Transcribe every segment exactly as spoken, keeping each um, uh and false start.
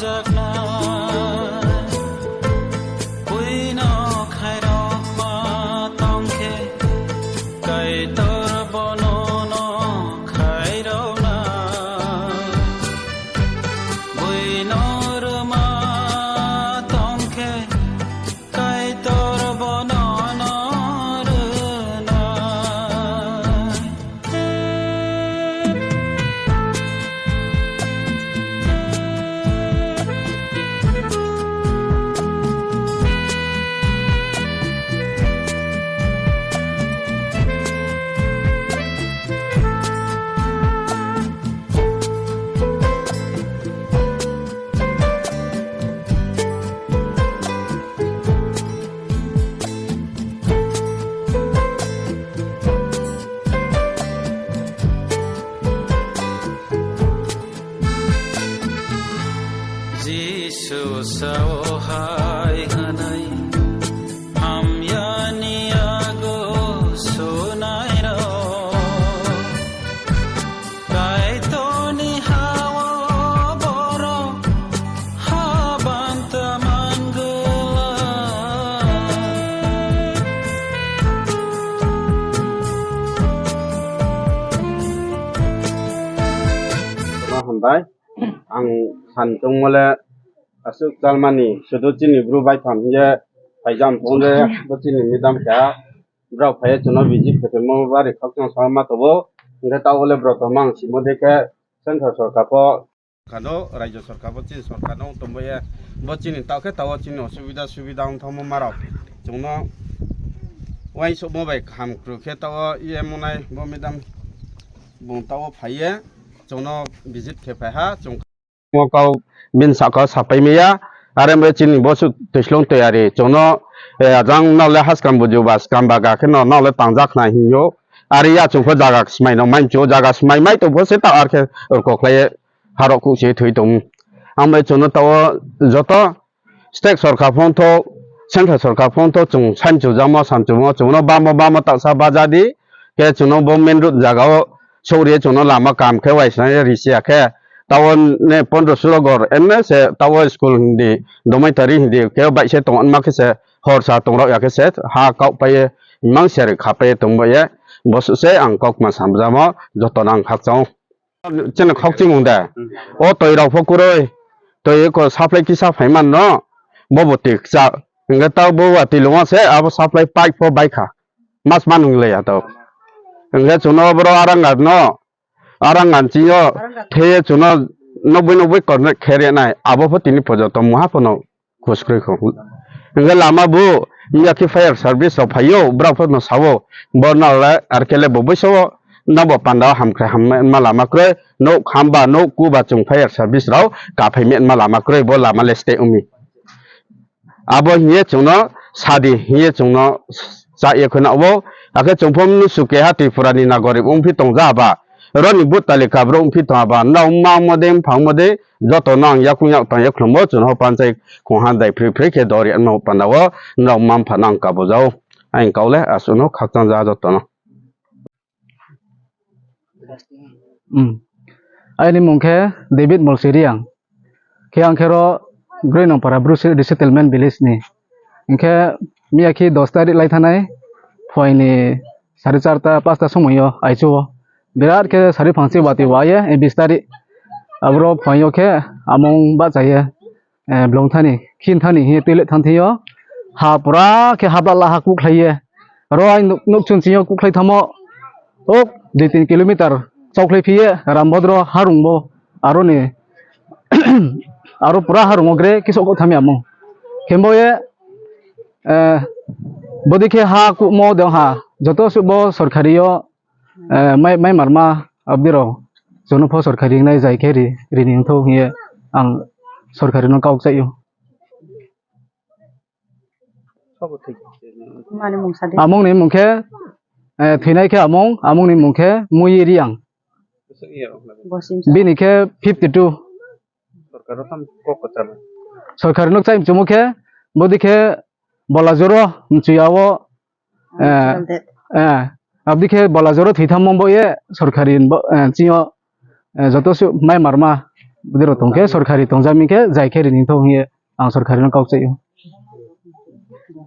Jakna, buino khairokma tongkhe, Kaitor bonono khairokna. Buino rwma tongkhe, Kaitor bonono rwna. Jisu sao hai hwnwi, hamyani yago sunairok. Kaitorni ha-o borok habanta mangwla. Hambai. Ang san tongmole aswk chalmani sudu chini bru bai tham hiye phaijam phone bo chini midam kha. Brao phaiye chwngno visit khe tongmo bari khakchang sama tobo. Hingke tabole bro tongma ang simo de khe central sorkar pho. Kano rajyo sorkar bo chini sorkar no tongboye. Bo chini tao khe tao chini osubida subida wng thangmo marok. Chwngno uaisukmo bai kaham kwrwi khe tao E M onai bo midam bung tao phaiye. Chwngno visit khe phaiha chwng. Mo kau bini saka sapai maya, are mo chini bosu twislong twi ari chwngno, eh, ajang nole haskam buju ba skam ba ga khe no nole tangjak khna hinyo. Ari ya chwng pho jaga swmai no mai chu jaga swmai mai to bo se ta ar khe rwkok khlai harok kuk se thwi tong. Ang bai chwngno tao joto state sorkar phone tho, central sorkar phone tho chwng sanchujamo sanchumo chwngno bamo bamo taksa bajadi. Khe chwngno bo main road jaga o sogri chwngno lama kam khe waisna risiya khe tao ne pondro sulo gor enne se tao school hindi dormitory hindi khe bai se tong ma khe se hor sa tong rok ya khe se ha kok pai mang se kha pai tong bai ye bo se ang kok ma samjamo joto nang khakchang. Chini khokchimung de. O twi rok pho kwrwi. Twi ko supply kisa phaiman no. Bo bo twi kisa. Hingke tao bo wa twi lungma se abo supply pipe pho bai kha. Mas man wng le ya tao. Hingke chwngno boro arangat no. Arangat chini o theye chwngno nokbwi nokbwi connect khe re nai. Abo pho tini pojoto muha pho no. Khuskrwi kho. Hingke lama bo, miya khe fire service rok phaio, borok phano sao, bo nole R K le bo bwsao, nobo panda o hamkrai hamma lama kwrwi, nok hamba, nok kuba chwng fire service rok kaphai ma lama kwrwi, bo lama le stay wngmi. Abo hiye chwngno sadi hiye chwngno cha ye khwna o, akhe chwng phom nusu keha Tripura ni na gorib wngphi tongja ba, roni but talika bro wngphi tong ba, nrao ma mode, mphang mode, joto no ang yakung yak tang yak khulumbo, chwng ho panchai khungha dai phri phri khe dori anma panda o, nrao ma mpha no ang kabujao, ang kau le aswk no khakchang ja joto no. Hmm. Aini mung khe David Molsiriang. Khe ang khe ro Groinongpara Bru se-, Resettlement Village ni. Hingkhe miya khe dos tarik lai thanai, phoini sari charta, pasta somoi o aichu o. Birat khe sari phangchi wati wa ye, eh, bis tarik. Aboro phai o khe amung bacha ye, eh, blong thani, khin thani hi toilet than thio. Ha pura khe habla la ha kuk khlai ye. Ro ai nuk, nuk chun chio kuk khlai thamo. Ok, dui tin kilometer chokhlai phiye Rambodro harung bo aroni aro pura harung o gre kisok thami amo. Kembo ye, eh, bodi khe ha kumo de ha joto su bo sorkari o, eh, mai, mai marma abdiro jono pho sorkari nai jai khe ri, rini thok ye ang sorkari no kok chaio. Mani mung sa de. Amung ni mung khe, eh, thwinai khe amung, amung ni mung khe Mui Riang. Bosim sa. Bini khe fifty two. Sorkar no tam kok kwchar. Sorkar no chai mchumo khe, bodi khe Bolajoro mchuya o, eh, eh, abdi khe Bolajoro thwitham mong bo ye sorkari bo, eh, chio, eh, joto su mai marma. Bwdwrok tongkhe sorkari tongjami khe jai khe rini thok hiye ang sorkari no kok chaio.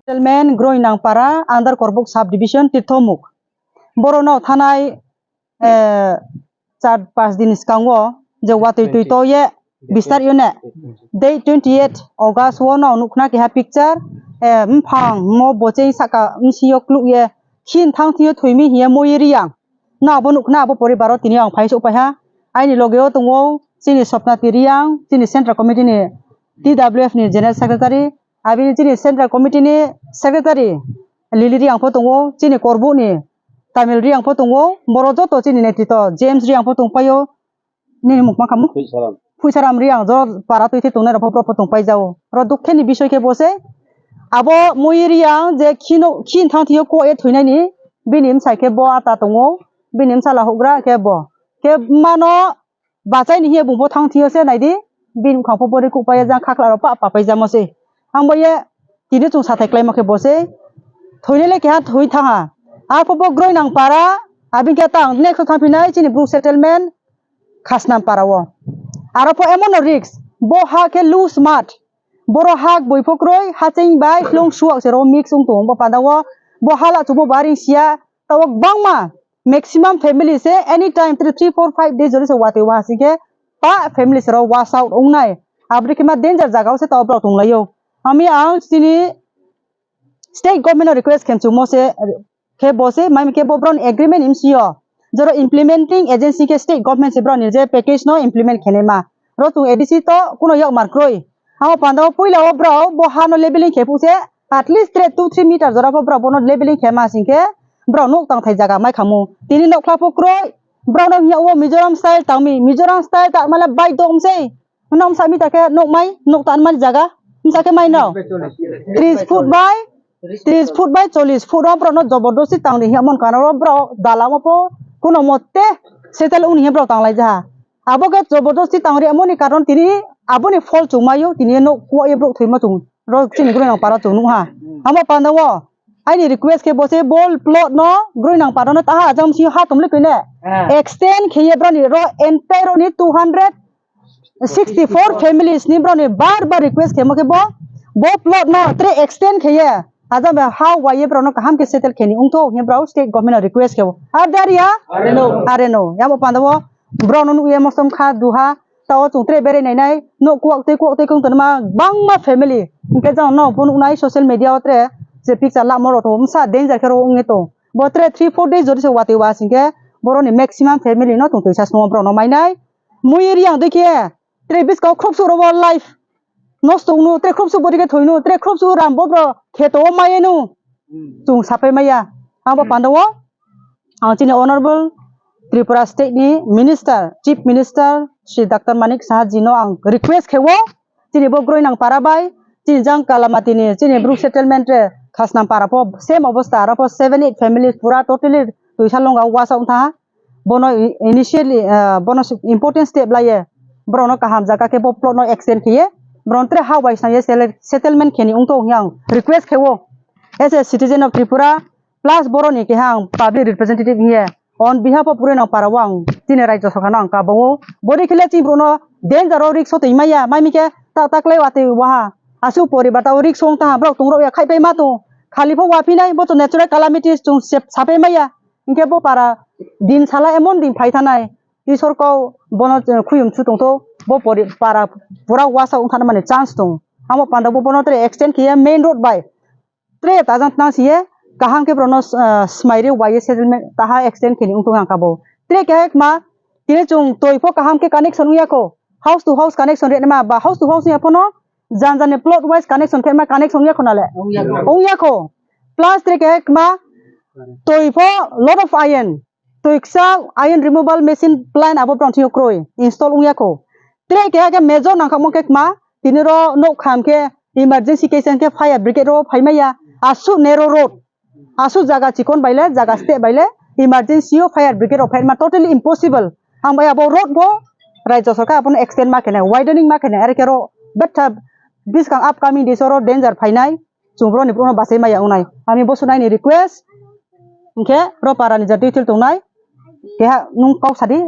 Settlement Groinangpara under Korbuk sub division Tirthomuk. Borok no thanai, eh, char pas din skango je watwi twi to ye bistar yone. Date twenty eight August o no nukna keha picture, eh, mphang mo bocheng saka msio kluk ye khin thang thio thwimi hiye moi riyang. No abo nukna abo poribar o tini ang phai sok paiha. Aini loge o tongo chini Sopna Tiriyang, chini Central Committee ni T W F ni General Secretary, abini chini Central Committee ni Secretary Lili Riyang pho tongo, chini Korbuk ni Tamil Riyang pho tongo, boro joto chini netrito James Riyang pho tongpaio, nini mukma khamu? Phuisaram. Phuisaram Riyang jo para twi thwi tongnai rok pho borok pho tongpai jao. Ro dukhe ni bisoi khe bo se, abo moi Riyang je khino, khin thang thio ko e thwinai ni, bini msai khe bo ata tongo, bini msala hugra khe bo. Khe mano bachai ni hiya bung bo thang thio se naidi, bini bwkhang pho bori kuk pai jang khakla rok pa pa pai jamo se. Ang bo ye tini chung sathai klaimo khe bo se. Thwinai le keha thwi thang ha. A pho bo Groinangpara, abin khe tang next thang phinai chini Bru settlement Khasnam para o. Aro pho emon no risk, bo ha khe loose mud. Boro hak boi pho kroi, haching bai hlung suak se ro mix wng tongo bo panda o. Bo hala chubo baring sia, tawok bangma maximum family se anytime three, three, four, five days jori se watwi wa sing khe pa family se ro wash out wngnai. Abri khe ma danger jaga o se tawok borok tonglaio. Ami ang chini state government no request khem chungmo se, khe bo se, mai khe bo borokni agreement ni bisi o. Joro implementing agency khe state government se borokni je package no implement khenai ma. Ro chung A D C to kuno yok mar kroi. Amo panda o puila o borok bo ha no leveling khe phu se, at least tre two three meter jora pho borok bono leveling khe ma sing khe borok nok tang thai jaga mai khamu. Tini nok khla pho kroi, borok no hiya o Mizoram style tang mi, Mizoram style ta mala bai dom sei. Nok msa mi ta khe nok mai, nok tan mani jaga. Msa khe mai no. Tris foot bai, tris foot bai chollish foot ro borok no jobordosti tang di hiya mon kana ro borok dalamo pho kuno motte settle uni hiya borok tang lai ja. Abo khe jobordosti tang ri amoni karon tini aboni phol chung mayo, tini nok kuwa ye borok thwima chung ro chini Groinang para chung nukha. Amo panda o aini request khe bo se bol plot no Groinang para no taha ajam si ha tumli kine. Extend khe ye borok ni ro entire ro ni two hundred sixty four families ni borok ni bar bar request khe mo khe bo, bo plot no tre extend khe ye. Ajam ha wa ye borok no kaham khe settle khe ni ungtho hiya borok state government no request khe bo. Ar dar ya? Are no. Are no. Yabo panda o borok no nukye mosom kha duha. Tao chung tre berai nai nai. No kuwak tei kuwak tei kung tanma bangma family. Hingke jang no bo nuknai social media o tre. Je picture lamo rok to msa danger khe ro ungye to. Bo tre three four days jori se watwi wa singke borok ni maximum family no tong twisa swngo borok no mainai. Mui ri ang dui khe tre biskang khobsuk rogo life nosto wngno, tre khobsuk bori khe thoino, tre khobsuk ram bodro kheto o mayeno. Chung sapai maya. Abo panda o ang chini Honorable Tripura State ni Minister, Chief Minister Shri Doctor Manik Saha ji no ang request khe o, chini bo Groinang para bai, chini jang Kalamati ni, chini Bru settlement re Khasnam para pho same obostha, aro pho seven eight families pura totally twisa longa wash out wngtha. Bono i-, initially, ah, bono se important step laiye, borokno kaham jaga khe bo plot no extend khiye, borokno tere ha bai swnamye sele-, settlement kheni wngtho hwnwi ang request khe o, as a citizen of Tripura, plus borokni keha ang public representative hiye, on behalf of Groinang para o ang chini rajya sorkar no ang kabo o, bori khele chini borokno danger o risk o twi maya, mai mikhe ta, ta klai watwi waha, aswk poribar ta o risk o wngtha, borok tongrok ya khai pai ma tongo, khali pho waphinai, bo to natural calamities chwng sep-, sapai maya. Hinkhe bo para din sala emon din phai thanai, Isor kok bono khuyum su tongtho, bo pori-, para pura wash out wngthana mani chance tongo. Amo panda bo bono tere extend khiye main road bai. Tere tajang tang siye kaham khe borokno, ah, smairi waiye settlement taha extend khini wngtong ang kabo. Tere keha ekma tini chwng toi pho kaham khe connection wngya kho. House to house connection rema ba house to house wngya phono jan jan ni plot wise connection khe ma connection wngya kho nale. Wngya kho. Wngya kho. Plus tere keha ekma toi pho lot of iron. Twiksa iron removal machine plant abo borok thio kroi install wngya kho. Tere keha khe major nangkha mo khe kma tini ro nok kham khe emergency case khe fire brigade ro phai maya. Aswk narrow road, aswk jaga chikon baile, jaga step baile emergency o fire brigade rok phai ma totally impossible. Ang bai abo road bo rajya sorkar abono extend ma khenai, widening ma khenai, are khe ro betha biskang upcoming days oro danger phainai. Chwng borokni borokno bachai maya wngnai. Ani bo swnai ni request. Hinkhe ro para ni ja detail tongnai. Keha nwng kok sadi.